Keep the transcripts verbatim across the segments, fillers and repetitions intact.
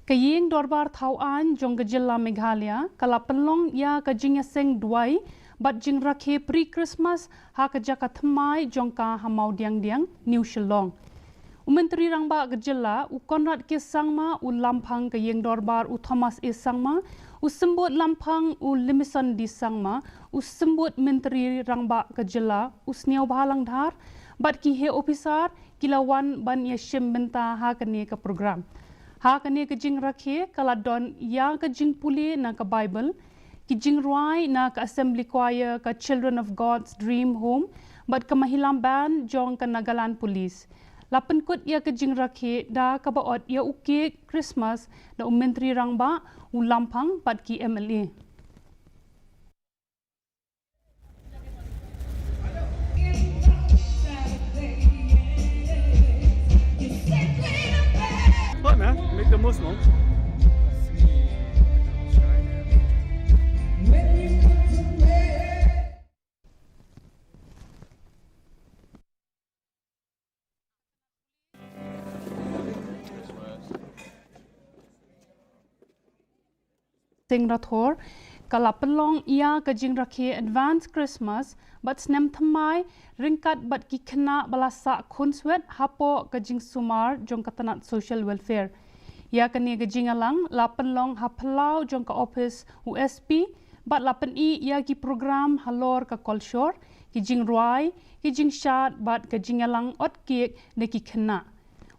Ka Ïing Dorbar Thaw Aiñ jong ka Jylla Meghalaya ka la pynlong ïa ka jingïaseng duwai bad jingrakhe pre-Christmas ha ka jaka thymmai jong ka ha Mawdiangdiang, New Shillong. U Myntri Rangbah ka Jylla, u Conrad K Sangma, u Lamphang ka Ïing Dorbar, u Thomas A Sangma, u Symbud Lamphang, u Limison D Sangma, u Symbud Myntri Rangbah ka Jylla, u Sniawbhalang Dhar, bad ki heh ophisar, ki la wan ban ïashim bynta ha kane ka program. Ha kane ka jingrakhe ka la don ïa ka jingpule na ka Baibl, ki jingrwai na ka Assembly Choir ka Children of God's Dream Home, bad ka Mahilam Band jong ka Nagaland Police. La pynkut ïa ka jingrakhe da kaba ot ïa u kek Christmas da u Myntri Rangbah, u Lamphang bad ki M L A. Fun, huh? Make the most, man. Singh Rathore, ka la pynlong ïa ka jingrakhe Advance Christmas bad Snem Thymmai ryngkat bad ki khynnah ba la sah khunswet hapoh ka jingsumar jong ka tnat Social Welfare. Ïa kane ka jingïalang la pynlong ha phyllaw jong ka ophis u S P bad la pyni ïa ki program halor ka kolshor, ki jingrwai, ki jingshad bad ka jingïalang ot kek da ki khynnah.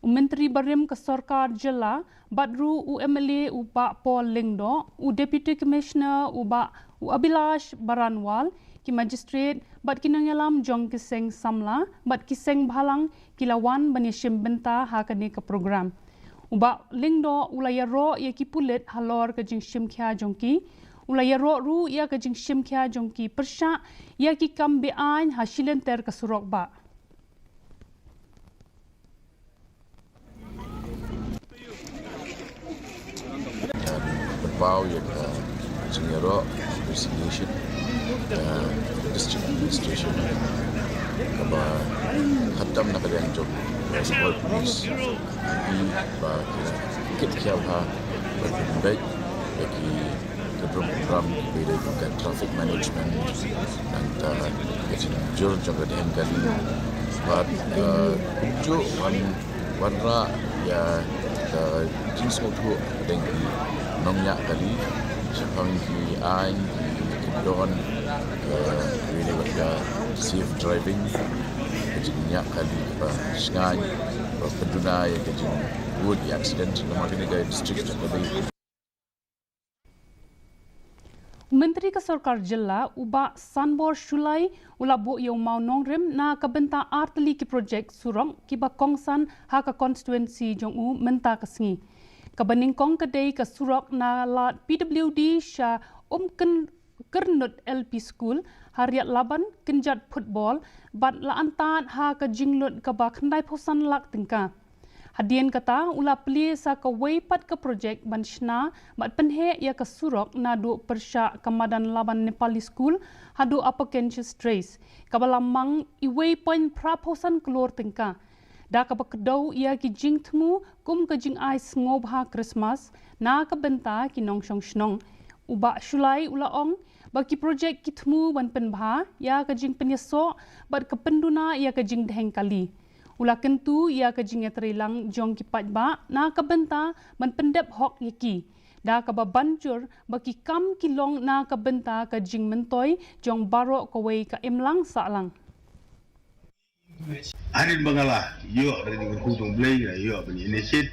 U Myntri barim ka Sorkar Jylla bad ruh u M L A u Bah Paul Lyngdoh, u Deputy Commissioner u Bah u Abhilash Baranwal, ki Magistrate bad ki nongïalam jong ki seng samla bad ki seng bhalang ki la wan ban ïashim bynta ha kane ka program. U Bah Lyngdoh u la ïaroh ïa ki pulit halor ka jingshim khia jong ki. U la ïaroh ruh ïa ka jingshim khia jong ki pyrshah ïa ki kam be-aiñ ha shilynter ka surok bah. Pynpaw ïa ka jingïaroh, reconciliation, uh, district administration, kaba khamtam na ka liang jong ka Singapore Police, i ba ki kit khia bha, ba ki beit, ba ki ka drum drum, ba ki traffic management, nangta ka jingjur jong ka dhem kali, bad, uh, kumjuh wan wanrah ïa ka jingsngewthuh deng ki nongñiah kali shaphang ki aiñ ki kyndon, eh, kawei pat ka safe driving, ka jingñiah kali kaba shngaiñ, ba pynduna ïa ka jingbud ïa accident namar kane ka district jong ka dei. U Myntri ka Sorkar Jylla u Bah Sanbor Shullai u la buh ïa u mawnongrim na ka bynta artylli ki projek surok kiba kongsan ha ka constituency jong u mynta ka sngi. Kaba nyngkong ka dei ka surok na lad P W D sha Umkyrnud L P School, ha Riatlaban, kynjat football, bad la antad ha ka jinglut kaba khyndai phew san lak tyngka. Hadien kata u la plie sa kawei pat ka projek ban shna bad pynheh ïa ka surok naduh pyrshah ka madan Laban Nepali School haduh Upper Kensho Terrace, kaba la mang iwei point phra phew san klur tyngka. Da kaba kdew ïa ki jingthmu kum ka jingai sngewbha Christmas na ka bynta ki nongshong shnong. U Bah Shullai u la ong ba ki projek ki thmu ban pynbha ïa ka jingpynïasoh bad ka pynduna ïa ka jingdheng kali. U la kyntu ïa ka jingïatreilang jong ki paidbah na ka bynta ban pyndep hok ïa ki, da kaba ban jur ba ki kam ki long na ka bynta ka jingmyntoi jong baroh kawei ka imlang sahlang. Hadien ba nga la ïoh da ka jingkyrkhu jong U Blei, nga la ïoh ban ïa initiate.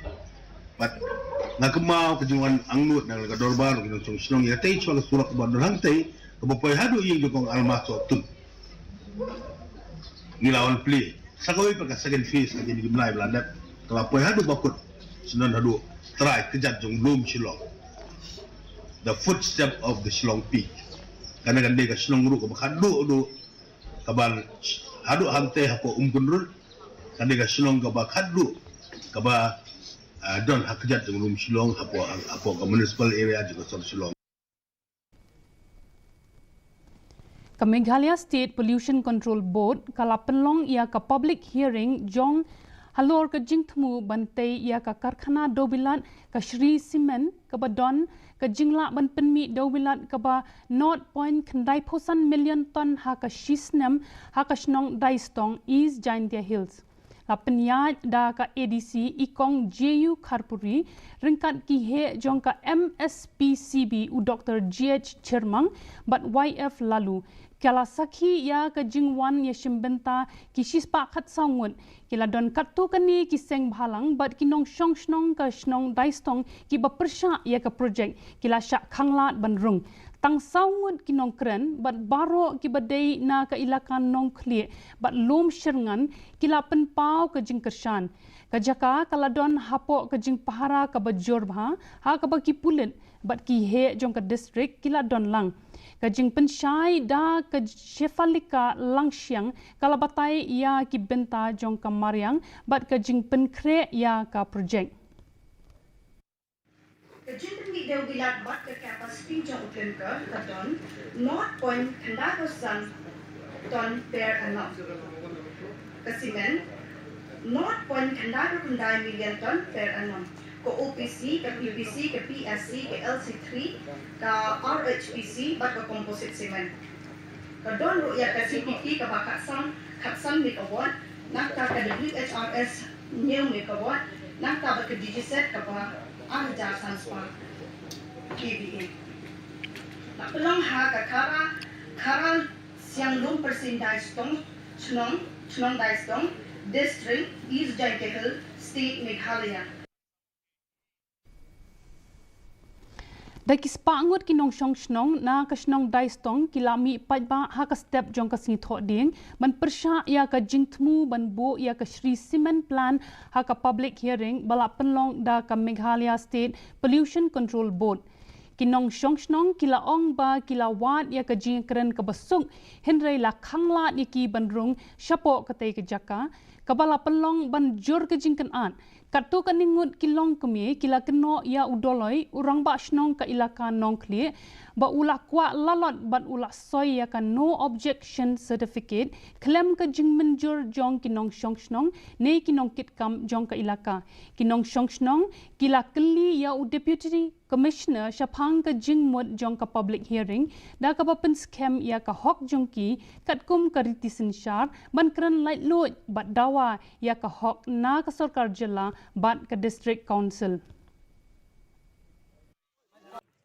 Bad nga kynmaw ka jingwan angnud na ka dorbar ki nongshong shnong ïa tei shuwa ka surok ba don hangtei kaba poi haduh ïing jong kong Alma Sohtun. Ngi la wan plie sa kawei pat ka second phase ka jingim lai ba la dep, ka la poi haduh ba kut, shnong haduh trai kjat jong lum Shillong. The footstep of the Shillong Peak. Kane kan dei ka shnong ruh kaba khatduh duh, kaba haduh hangtei hapoh Umkyrnud, kan dei ka shnong kaba khatduh kaba, ah, don ha kjat jong lum Shillong hapoh, hapoh ka municipal area jong ka sor Shillong. Ka Meghalaya State Pollution Control Board ka la pynlong ïa ka public hearing jong Halor ka jingthmu ban tei ïa ka karkhana dewbilat ka Shree Cement kaba don ka jinglah ban pynmih dewbilat kaba nought point khyndai phew san million ton ha ka shi snem ha ka shnong Daistong, East Jaintia Hills. La pynïaid da ka A D C i Kong J U Kharpuri ryngkat ki heh jong ka M S P C B u Doctor G H Chyrmang bad Y F Laloo. Ka la sakhi ïa ka jingwan ïashim bynta ki shispah khatsaw ngut. Ki la don katto katne ki seng bhalang bad ki nongshong shnong ka shnong Daistong kiba pyrshah ïa ka projek ki la shah khanglad ban rung. Tang saw ngut ki nongkren bad baroh kiba dei na ka ilaka Nongkhlieh bad Lumshyrngan ki la pynpaw ka jingkyrshan. Ka jaka ka la don hapoh ka jingpahara kaba jur bha ha kaba ki pulit bad ki heh jong ka distrik ki la don lang. Ka jingpynshai da ka Shefalika Langshiang ka la batai ïa ki bynta jong ka mariang bad ka jingpynkhreh ïa ka projek. Ka jingpynmih dewbilat bad ka capacity jong u clinker ka don nought point khyndai phew san ton per annum. Ka cement nought point khyndai phew khyndai million ton per annum. Ka O P C, ka P P C, ka P S C, ka L C three, ka R H P C bad ka composite cement. Ka don ruh ïa ka C P P kaba khatsan, khatsan megawatt, nangta ka W H R S hynñiew megawatt, nangta bad ka D G Z kaba ar hajar san spah K V A. La pynlong ha ka Khara, Khara Siang Lum Pyrsin Daistong, Chnong, Chnong Daistong, District, East Jaintia Hills, State Meghalaya. Da ki spah ngut ki nongshong shnong na ka shnong Daistong ki la mih paidbah ha ka step jong ka sngi Thohdieng ban pyrshah ïa ka jingthmu ban buh ïa ka Shree Cement Plant ha ka public hearing ba la pynlong da ka Meghalaya State Pollution Control Board. Ki nongshong shnong ki la ong ba ki la wad ïa ka jingkren kaba suk, hynrei la khanglad ïa ki ban rung shapoh katei ka jaka kaba la pynlong ban jur ka jingkynad. Katto katne ngut ki longkmie ki la kynnoh ïa u Doloi, u rangbah shnong ka ilaka Nongkhlieh, ba u la kwah lalot bad u la soi ïa ka no objection certificate khlem ka jingmynjur jong ki nongshong shnong ne ki nongkitkam jong ka ilaka. Ki nongshong shnong ki la kylli ïa u Deputy Commissioner shaphang ka jingmut jong ka public hearing da kaba pynskhem ïa ka hok jong ki katkum ka riti synshar ban kren laitluid bad dawa ïa ka hok na ka sorkar jylla bad ka District Council.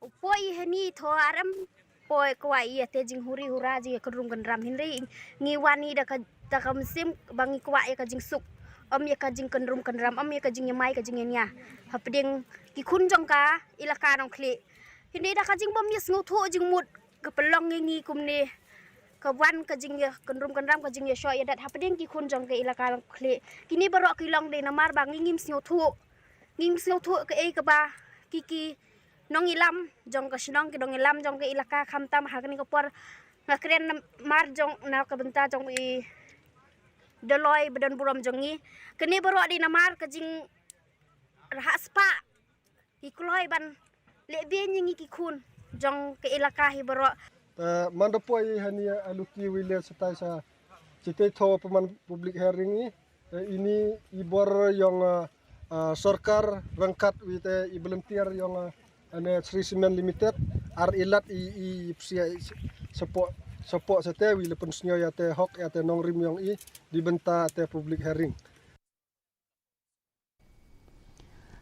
U poi hani tho aram poi kwah ïa te jinghuri hura jingkynrum kynram, hynrei ngi wan ni da ka, da ka mynsiem ba ngi kwah ïa ka jingsuk, ym ïa ka jingkynrum kynram, ym ïa ka jingïamai ka jingïania hapdeng ki khun jong ka ilaka Nongkhlieh. Hynrei da ka jingbym ïasngewthuh jingmut ka pynlong ïa ngi kumne, ka wan ka jingïakynrum kynram, ka jingïashoh ïadat hapdeng ki khun jong ka ilaka Nongkhlieh. Kine baroh ki long dei namar ba ngi ngim sngewthuh. Ngim sngewthuh kaei kaba ki, ki nongïalam jong ka shnong, ki nongïalam jong ka ilaka, khamtam ha kane ka por nga kren namar jong, na ka bynta jong i Doloi ba don burom jong ngi. Kane baroh dei namar ka jingrhah spah ki kloi ban leh beiñ ïa ngi ki khun jong ka ilaka hi baroh. Te man da poi hani a luti wi le satai sa chitei tho pa man public hearing i, te ini i bor yong, ah, ah, sorkar ryngkat wi te i volunteer yong, ah, ane Shree Cement Limited ar ilat i, i psia support, support sa te wi le pynsngew ïa te hok ïa te nongrim yong i di bynta te public hearing.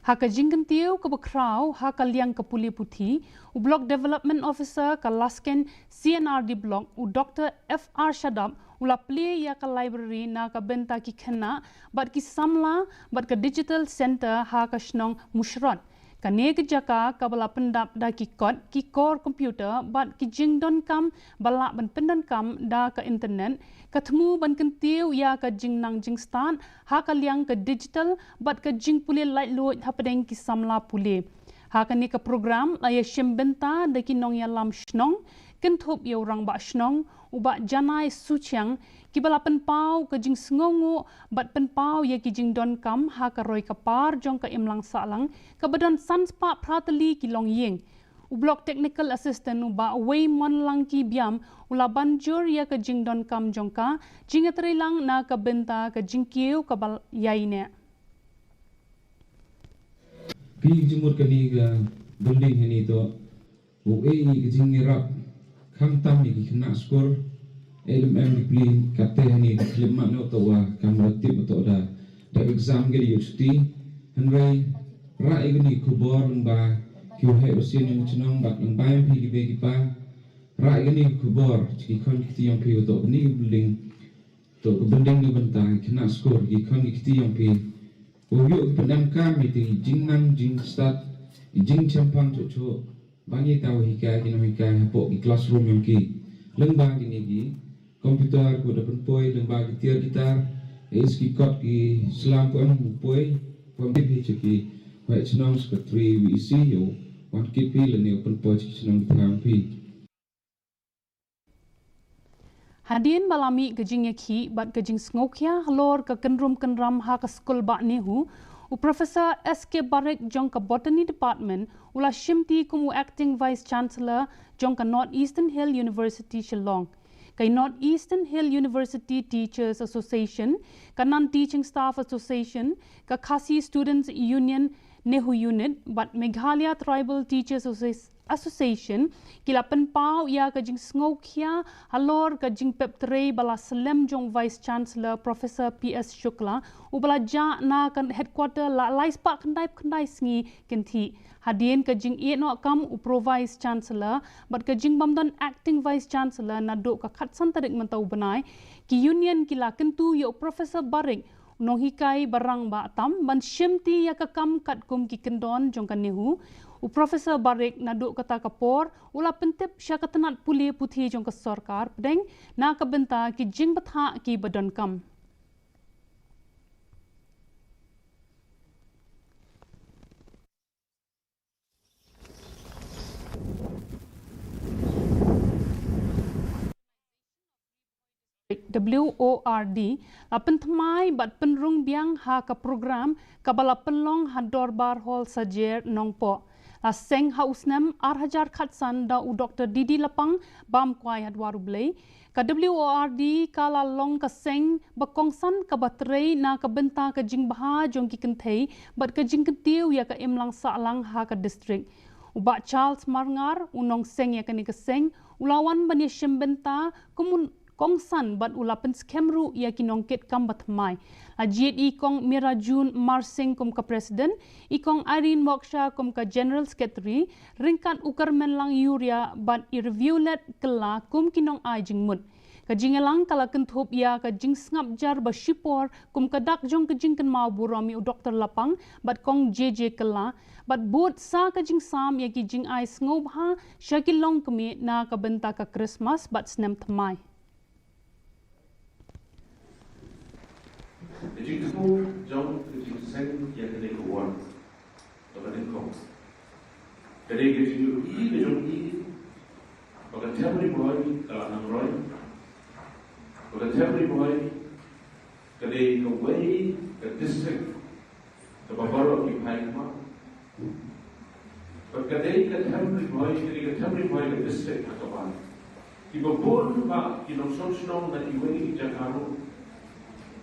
Ha ka jingkyntiew kaba khraw ha ka liang ka pule puthi, u Block Development Officer ka Laskein C and R D Block, u Doctor F R Shadap, u la plie ïa ka library na ka bynta ki khynnah bad ki samla bad ka digital center ha ka shnong Mushrot. Kane ka jaka kaba la pyndap da ki kot, ki kor computer bad ki jingdonkam ba lah ban pyndonkam da ka internet, ka thmu ban kyntiew ïa ka jingnang jingstad ha ka liang ka digital bad ka jingpule laitluid hapdeng ki samla pule. Ha kane ka program la ïashim bynta da ki nongïalam shnong, kynthup ïa u rangbah shnong, u Bah Janai Suchiang, kiba la pynpaw ka jingsngewnguh bad pynpaw ïa ki jingdonkam ha ka roi ka par jong ka imlang sahlang kaba don san spah phra tylli ki longïing. U Block Technical Assistant u Bah Weimonlangki Biam u la ban jur ïa ka jingdonkam jong ka, jingïatreilang na ka bynta ka jingkiew kaba ïaineh. Phi jingmut kane ka building hangne to, u ei ka jingïarap khamtam ïa ki khynnah skul, ei lem em ki pli, kata hangne ka khlem mano to wa kam la tip to da, da exam ka ïoh shuti, hynrei rah ïa kane ka khubor lyngba ki waheh wasien jong ka chnong bad lyngba ïa phi ki bei ki pa, rah ïa kane ka khubor sha ki khon ki kti jong phi wa to kane ka building, to ka building ka bynta ki khynnah skul, ki khon ki kti jong phi. U ïoh ki pyndem kam ïa ki jingnang jingstad, ki jingchemphang chuh chuh, ban ïa ta wa hikai ki nonghikai hapoh ki classroom jong ki. Lyngba kine ki computer ko da pynpoi, lyngba ki tiar ki tar, is ki kot ki slam ko em u poi, ko em tip hi cha ki waheh chnong, secretary, V E C, ïoh wan kit phi lane u pynpoi cha ki chnong ki thaw phi. Hadien ba la mih ka jingïakhih bad ka jingsngewkhia halor ka kynrum kynram ha ka skul bah NEHU, u Professor S K Barik jong ka Botany Department u la shimti kum u Acting Vice Chancellor jong ka North Eastern Hill University Shillong. Ka North Eastern Hill University Teachers Association, ka Non Teaching Staff Association, ka Khasi Students Union NEHU Unit bad Meghalaya Tribal Teachers Associ- Association ki la pynpaw ïa ka jingsngewkhia halor ka jingpep trei ba la slem jong Vice Chancellor Professor P S Shukla, u ba la jah na ka headquarter la lai spah khyndai phew khyndai sngi kynthih. Hadien ka jingïehnoh kam u Pro Vice Chancellor bad ka jingbym don Acting Vice Chancellor naduh ka khatsan tarik mynta u bnai, ki union ki la kyntu ïa u Professor Barik, u nonghikai ba rangbah tam, ban shimti ïa ka kam katkum ki kyndon jong ka NEHU. U Professor Barik naduh kata ka por u la pyntip sha ka tnat pule puthi jong ka sorkar pdeng na ka bynta ki jingbthah kiba donkam. W O R D la pynthymmai bad pynrung biang ha ka program kaba la pynlong ha Dorbar Hall Sajer, Nongpoh. La seng ha u snem ar hajar khatsan da u Doktor D D Lapang, bam kwai ha dwar U Blei. Ka W O R D ka la long ka seng ba kongsan kaba trei na ka bynta ka jingbha jong ki kynthei bad ka jingkyntiew ïa ka imlang sahlang ha ka district. U Bah Charles Marngar, u nongseng ïa kane ka seng, u la wan ban ïashim bynta kum u kongsan bad u la pynskhem ruh ïa ki nongkitkam ba thymmai. La jied i Kong Mirajun Marsing kum ka President, i Kong Irene Moksha kum ka General Secretary, ryngkat u Kyrmenlang Uriah bad i Reviolet Kylla kum ki nongai jingmut. Ka jingïalang ka la kynthup ïa ka jingsngap jar ba shipor kum ka dak jong ka jingkynmaw burom ïa u Doktor Lapang bad Kong J J Kylla, bad bud sa ka jingsam ïa ki jingai sngewbha sha ki longkmie na ka bynta ka Krismas bad snem thymmai. Ka jingkynmaw jong ka jingseng ïa kane ka ward. Ba ka nyngkong. Ka dei ka jingïohi ka jong i ba ka Them Ri Bhoi ka la nang roi. Ba ka Them Ri Bhoi ka dei kawei ka district kaba baroh ki phai khmat. Ba ka dei ka Them Ri Bhoi, ka dei ka Them Ri Bhoi ka district ha kaba kiba bun ba ki nongshong shnong na kiwei ki jaka ruh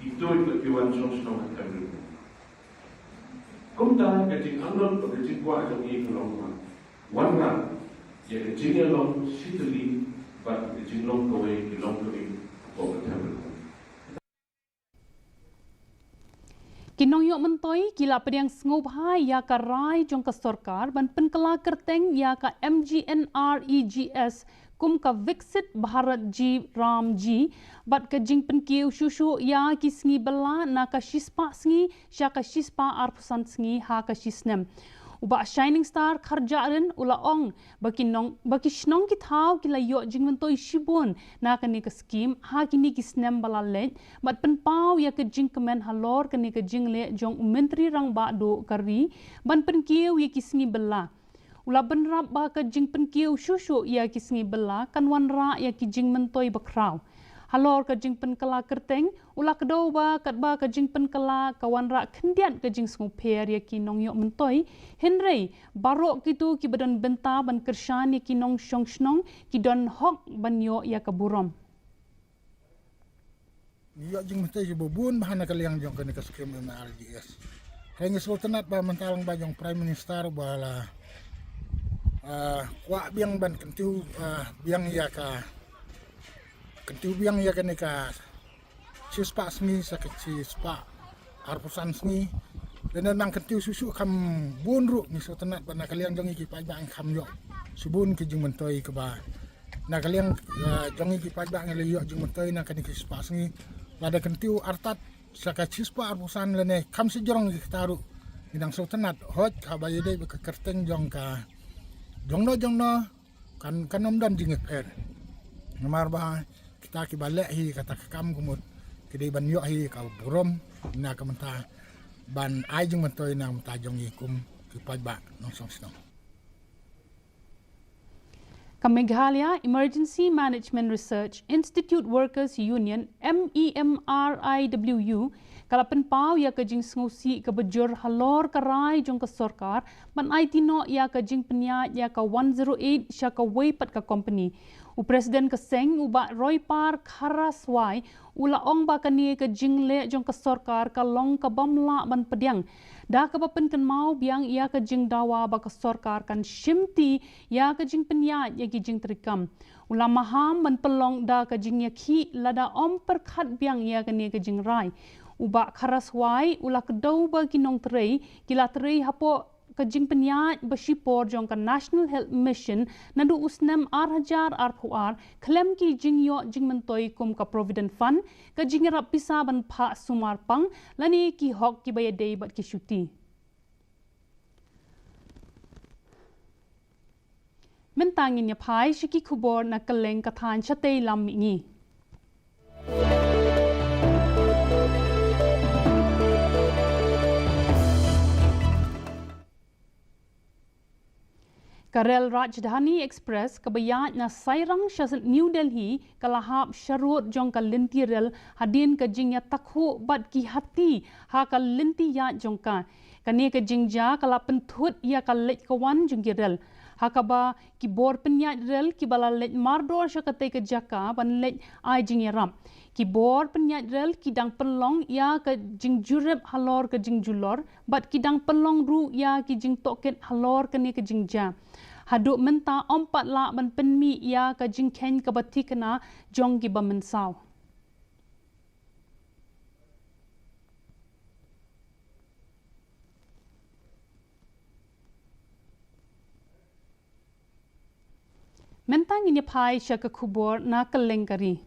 ki tuid ba ki wan shong shnong ha Them Ri Bhoi. Kumta ka jingangnud bad ka jingkwah jong ngi ka long ba wanrah ïa ka jingïalong shitylli bad ka jinglong kawei ki long kawei hapoh ka Them Ri Bhoi. Ki nongïoh myntoi ki la pdiang sngewbha ïa ka rai jong ka sorkar ban pynkylla kyrteng ïa ka M G N R E G S kum ka Viksit Bharat G RAM G, bad ka jingpynkiew shuh shuh ïa ki sngi bylla na ka shispah sngi sha ka shispah arphew san sngi ha ka shisnem. U Bah Shining Star Kharjahrin u la ong ba ki nong, ba ki shnong ki thaw ki la ïoh jingmyntoi shibun na kane ka skim ha kine ki snem ba la leit, bad pynpaw ïa ka jingkmen halor kane ka jingleh jong u Myntri Rangbah Duh ka ri ban pynkiew ïa ki sngi bylla. U la bynrap ba ka jingpynkiew shuh shuh ïa ki sngi bylla kan wanrah ïa ki jingmyntoi bakhraw. Halor ka jingpynkylla kyrteng, u la kdew ba katba ka jingpynkylla ka wanrah khyndiat ka jingsngewpher ïa ki nongïoh myntoi, hynrei baroh kito kiba don bynta ban kyrshan ïa ki nongshong shnong ki don hok ban ïoh ïa ka burom. Ngi ïoh jingmyntoi kiba bun bha na ka liang jong kane ka skim M R G S. Hynrei ngi sngewtynnat ba mynta lyngba jong Prime Minister ba la, ah, kwah biang ban kyntiew, ah, biang ïa ka, kyntiew biang ïa kane ka shispah sngi sha ka shispah arphew san sngi. Lane nang kyntiew shuh shuh kham bun ruh, ngi sngewtynnat ba na ka liang jong ngi ki paidbah ngi kham ïoh shibun ki jingmyntoi kaba, na ka liang, ah, jong ngi ki paidbah ngi la ïoh jingmyntoi na kane ka shispah sngi. Lada kyntiew artat sha ka shispah arphew san lane kham shajrong ki kata ruh, ngi dang sngewtynnat, hooid, haba ïadei bad ka kyrteng jong ka, jongno jongno, kan, kan ym don jingïapher. Namar ba kita kiba leh hi kata ka kam ka mut ki dei ban ïoh hi ka burom na ka bynta ban ai jingmyntoi na ka bynta jong ngi kum ki paidbah nongshong shnong. Ka Meghalaya Emergency Management Research Institute Workers Union, M E M R I W U, ka la pynpaw ïa ka jingsngewsih kaba jur halor ka rai jong ka sorkar ban aiti noh ïa ka jingpynïaid ïa ka one zero eight sha kawei pat ka kompani. U President ka seng, u Bah Roypar Kharaswai, u la ong ba kane ka jingleh jong ka sorkar ka long ka bym lah ban pdiang, da kaba pynkynmaw biang ïa ka jingdawa ba ka sorkar kan shimti ïa ka jingpynïaid ïa ki jingtrei kam. U la maham ban pynlong da ka jingïakhih lada ym pyrkhat biang ïa kane ka jingrai. U Bah Kharaswai u la kdew ba ki nongtrei ki la trei hapoh ka jingpynïaid ba shipor jong ka National Health Mission naduh u snem ar hajar arphew ar, khlem ki jingïoh jingmyntoi kum ka Provident Fund, ka jingïarap pisa ban phah sumar pang, lane ki hok kiba ïadei bad ki shuti. Mynta ngin ïa phai sha ki khubor na kylleng ka thaiñ shatei lam mihngi. Ka rel Rajdhani Express kaba ïaid na Sairang sha New Delhi ka la hap sharud jong ka lynti rel hadien ka jingïatakhuh bad ki hati ha ka lynti ïaid jong ka. Kane ka jingjia ka la pynthut ïa ka leit ka wan jong ki rel, ha kaba ki bor pynïaid rel kiba la leit mardor sha katei ka jaka ban leit ai jingïarap. Ki bor pynïaid rel ki dang pynlong ïa ka jingjurip halor ka jingjulor bad ki dang pynlong ruh ïa ki jingtohkit halor kane ka jingjia. Haduh mynta ym pat lah ban pynmih ïa ka jingkheiñ kaba thikna jong kiba mynsaw. Mynta ngin ïa phai sha ka khubor na kylleng ka ri.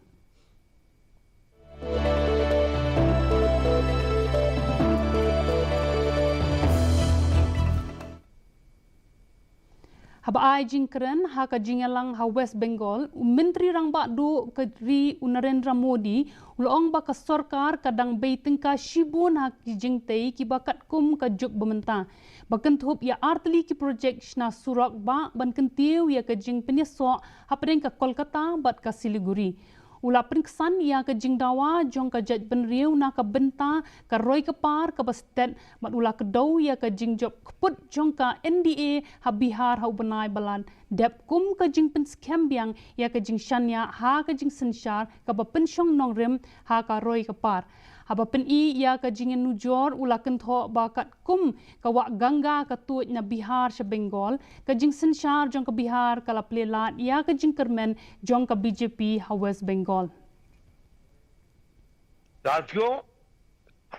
Haba ai jingkren ha ka jingïalang ha West Bengal, u Myntri Rangbah Duh ka ri u Narendra Modi u la ong ba ka sorkar ka dang bei tyngka shibun ha ki jingtei kiba katkum ka juk ba mynta, ba kynthup ïa artylli ki projek shna surok ba ban kyntiew ïa ka jingpynïasoh hapdeng ka Kolkata bad ka Siliguri. U la pynksan ïa ka jingdawa jong ka jaitbynriew na ka bynta ka roi ka par kaba stet, bad u la kdew ïa ka jingjop kput jong ka N D A ha Bihar ha u bnai ba la dep kum ka jingpynskhem biang ïa ka jingshaniah ha ka jingsynshar kaba pynshong nongrim ha ka roi ka par. Haba pyni ïa ka jingïanujor, u la kynthoh ba katkum ka wah Ganga ka tuid na Bihar sha Bengal, ka jingsynshar jong ka Bihar ka la plie lad ïa ka jingkyrmen jong ka B J P ha West Bengal. साथियों,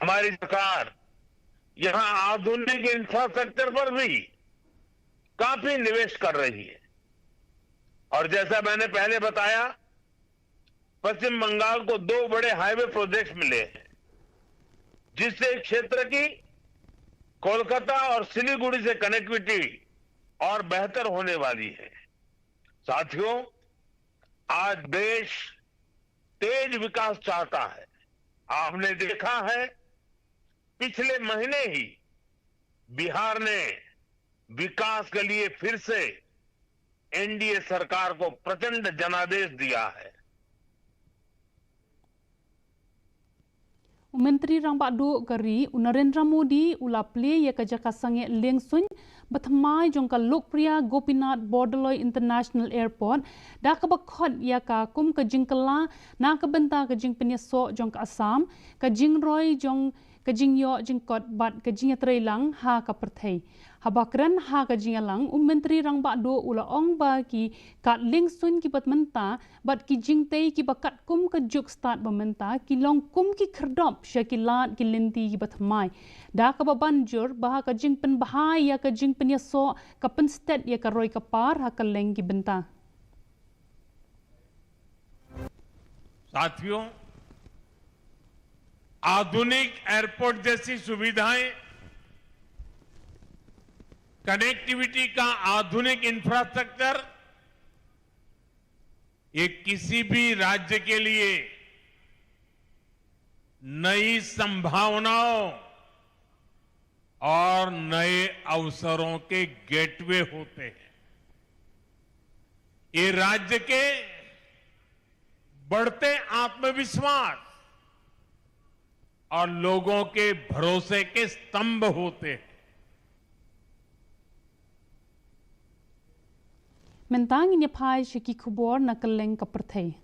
हमारी सरकार यहाँ आधुनिक इंफ्रास्ट्रक्चर पर भी काफी निवेश कर रही है। और जैसा मैंने पहले बताया, पश्चिम बंगाल को दो बड़े हाईवे प्रोजेक्ट मिले हैं, जिससे इस क्षेत्र की कोलकाता और सिलीगुड़ी से कनेक्टिविटी और बेहतर होने वाली है। साथियों, आज देश तेज विकास चाहता है। आपने देखा है, पिछले महीने ही बिहार ने विकास के लिए फिर से एनडीए सरकार को प्रचंड जनादेश दिया है। U Myntri Rangbah Duh ka ri u Narendra Modi u la plie ïa ka jaka sangeh liengsuiñ bathymmai jong ka Lokpriya Gopinath Bordoloi International Airport, da kaba khot ïa ka kum ka jingkylla na ka bynta ka jingpynïasoh jong ka Assam, ka jingroi jong ka jingïoh jingkot bad ka jingïatreilang ha ka pyrthei. Haba kren ha ka jingïalang, u Myntri Rangbah Duh u la ong ba ki kad liengsuiñ kiba mynta bad ki jingtei kiba katkum ka juk stad ba mynta ki long kum ki khyrdop sha ki lad ki lynti kiba thymmai. Da kaba ban jur ba ha ka jingpynbha ïa ka jingpynïasoh ka pynstet ïa ka roi ka par ha kylleng ki bynta. साथियों, आधुनिक एयरपोर्ट जैसी सुविधाएं, कनेक्टिविटी का आधुनिक इंफ्रास्ट्रक्चर, ये किसी भी राज्य के लिए नई संभावनाओं और नए अवसरों के गेटवे होते हैं। ये राज्य के बढ़ते आत्मविश्वास और लोगों के भरोसे के स्तंभ होते हैं। Mynta ngin ïa phai sha ki khubor na kylleng ka pyrthei.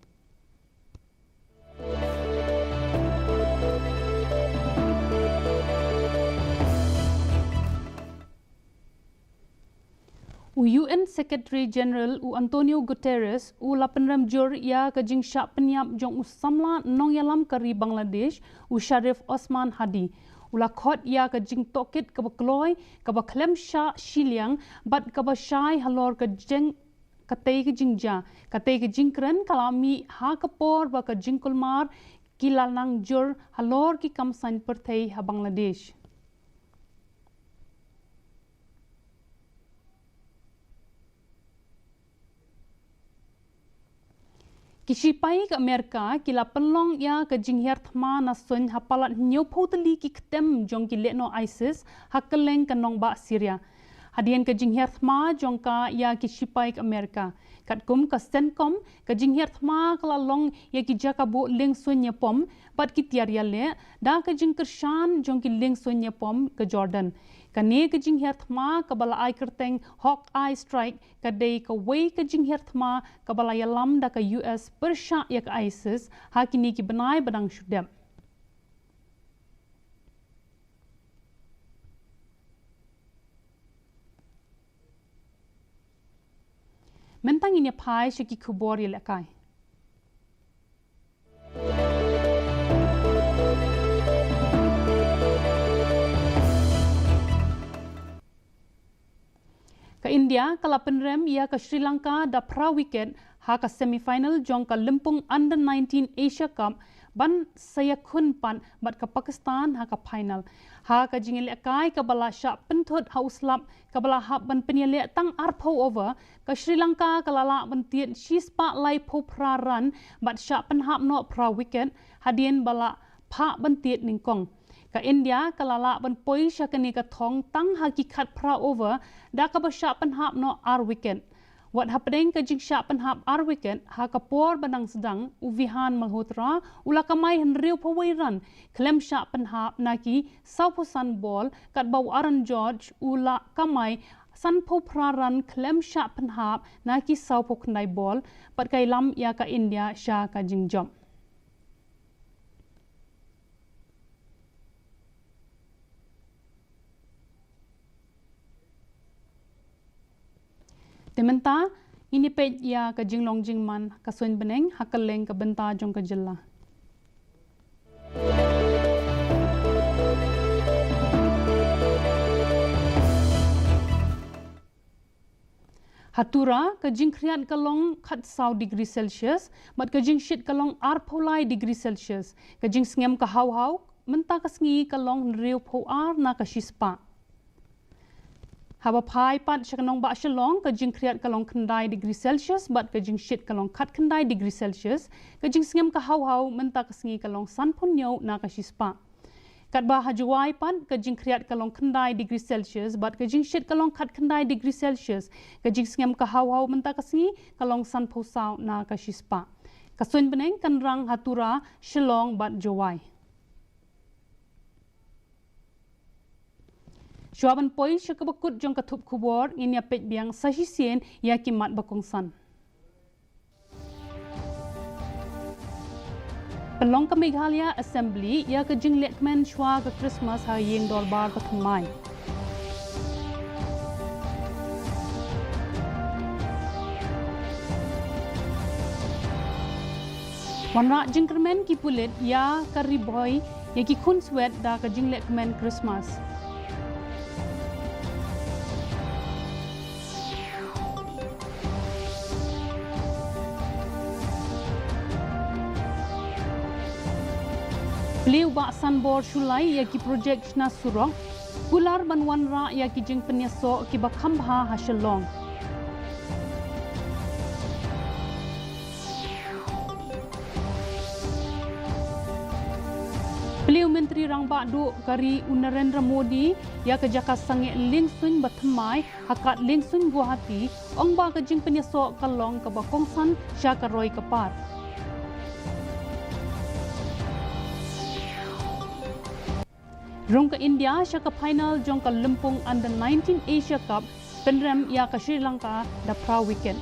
U U N Secretary General u Antonio Guterres u la pynrem jur ïa ka jingshah pynïap jong u samla nongïalam ka ri Bangladesh u Sharif Osman Hadi. U la khot ïa ka jingtohkit kaba kloi, kaba khlem shah shiliang bad kaba shai halor ka jing katei ka jingjia, katei ka jingkren ka la mih ha ka por ba ka jingkulmar ki la nang jur halor ki kam saiñ pyrthei ha Bangladesh. Ki shipai ka Amerika ki la pynlong ïa ka jinghiar thma na suiñ ha palat hynñiewphew tylli ki ktem jong ki lehnoh ISIS ha kylleng ka nongbah Syria. Hadien ka jinghiar thma jong ka ïa ki shipai ka Amerika. Katkum ka CENTCOM, ka jinghiar thma ka la long ïa ki jaka buh liengsuiñ ïapom bad ki tiar ïaleh da ka jingkyrshan jong ki liengsuiñ ïapom ka Jordan. Kane ka jinghiar thma kaba la ai kyrteng Hawkeye Strike ka dei kawei ka jinghiar thma kaba la ïalam da ka U S pyrshah ïa ka ISIS ha kine ki bnai ba dang shu dep. Mynta ngin ïa phai sha ki khubor ïalehkai. Ka India ka la pynrem ïa ka Sri Lanka da phra wicket ha ka semi-final jong ka lympung Under nineteen Asia Cup ban sa ïakhun pat bad ka Pakistan ha ka final. Ha ka jingïalehkai kaba la shah pynthut ha u slap kaba la hap ban pynïaleh tang arphew over, ka Sri Lanka ka la lah ban tied shispah laiphew phra run bad shah pynhap noh phra wicket hadien ba la phah ban tied nyngkong. Ka India ka la lah ban poi sha kane ka thong tang ha ki khatphra over da kaba shah pynhap noh ar wicket. Wat hapdeng ka jingshah pynhap ar wicket, ha ka por ba dang sdang u Vihan Malhotra u la kamai hynriewphew wei run khlem shah pynhap na ki sawphew san ball, katba u Aaron George u la kamai sanphew phra run khlem shah pynhap na ki sawphew khyndai ball, bad ka ïalam ïa ka India sha ka jingjop. Te mynta ngin ïa peit ïa ka jinglong jingman ka suiñ bneng ha kylleng ka bynta jong ka jylla. Ha Tura, ka jingkhriat ka long khatsaw degree Celsius, bad ka jingshit ka long arphew lai degree Celsius. Ka jingsngem ka haw haw mynta ka sngi ka long hynriewphew ar na ka shispah. Haba phai pat sha ka nongbah Shillong, ka jingkhriat ka long khyndai degree Celsius bad ka jingshit ka long khatkhyndai degree Celsius. Ka jingsngem ka haw haw mynta ka sngi ka long sanphew hynñiew na ka shispah. Katba ha Jowai pat, ka jingkhriat ka long khyndai degree Celsius bad ka jingshit ka long khatkhyndai degree Celsius. Ka jingsngem ka haw haw mynta ka sngi ka long sanphew saw na ka shispah. Ka suiñ bneng kan rang ha Tura, Shillong bad Jowai. Shuwa ban poi sha kaba kut jong ka thup khubor, ngin ïa peit biang sa shisien ïa ki mat ba kongsan. Pynlong ka Meghalaya Assembly ïa ka jinglehkmen shuwa ka Christmas ha Ïing Dorbar Bathymmai. Wanrah jingkyrmen ki pulit ïa ka Ri Bhoi ïa ki khunswet da ka jinglehkmen Christmas. Plie u Bah Sanbor Shullai ïa ki projek shna surok. Kular ban wanrah ïa ki jingpynïasoh kiba kham bha ha Shillong. Plie u Myntri Rangbah Duh ka ri u Narendra Modi ïa ka jaka sangeh liengsuiñ bathymmai ha kad liengsuiñ Guwahati, ong ba ka jingpynïasoh ka long kaba kongsan sha ka roi ka par. Rung ka India sha ka final jong ka lympung Under nineteen Asia Cup, pynrem ïa ka Sri Lanka da phra wicket.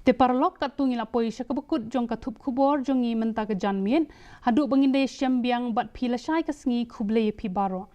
Te paralok, katto ngi la poi sha kaba kut jong ka thup khubor jong ngi mynta ka janmiet. Haduh ba ngin da ïashem biang bad phi lashai ka sngi, khublei ïa phi baroh.